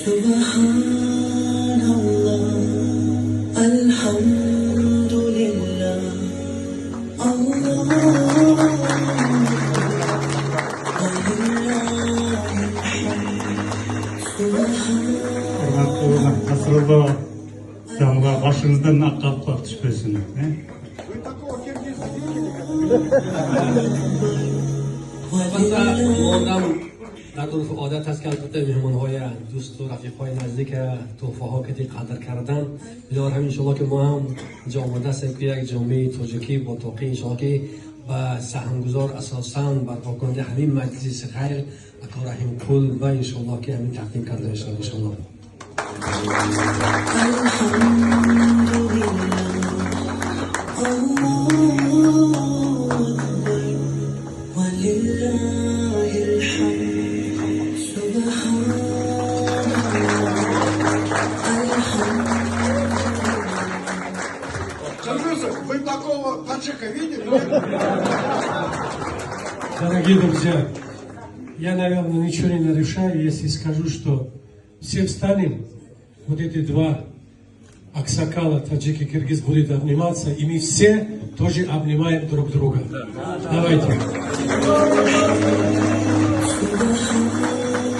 سبحان الله الحمد لله الله ولله الحمد سبحان Урматтуу Насрулло, замга башыңыздан ак калпак түшпөсүн, э? Вы такого киргиза видели когда? Албатта, модам дар урфу одат аст, ки албатта меҳмонҳоя, дӯсту рафиқҳои наздика тӯҳфаҳо кати қадр кардан. Бинобар ҳамин, иншоалло, ки мо ҳам инҷо омода ҳастем, ки як ҷомеаи тоҷикӣ бо тоқӣ, иншоалло, ки ба саҳмгузор, асосан барпокунандаи ҳамин маҷлиси хайр ако Раҳимкул ва иншоалло, ки ҳамин тақдим карда мешавад, иншоалло. الحمد لله الله أكبر ولله الحمد سبحان الله الحمد. Кыргызы, вы такого таджика видели? Дорогие друзья, я, наверное, ничего не нарушаю, если скажу, что все встанем, вот эти два аксакала, таджики, киргиз, будут обниматься, и мы все тоже обнимаем друг друга. Давайте. سبحان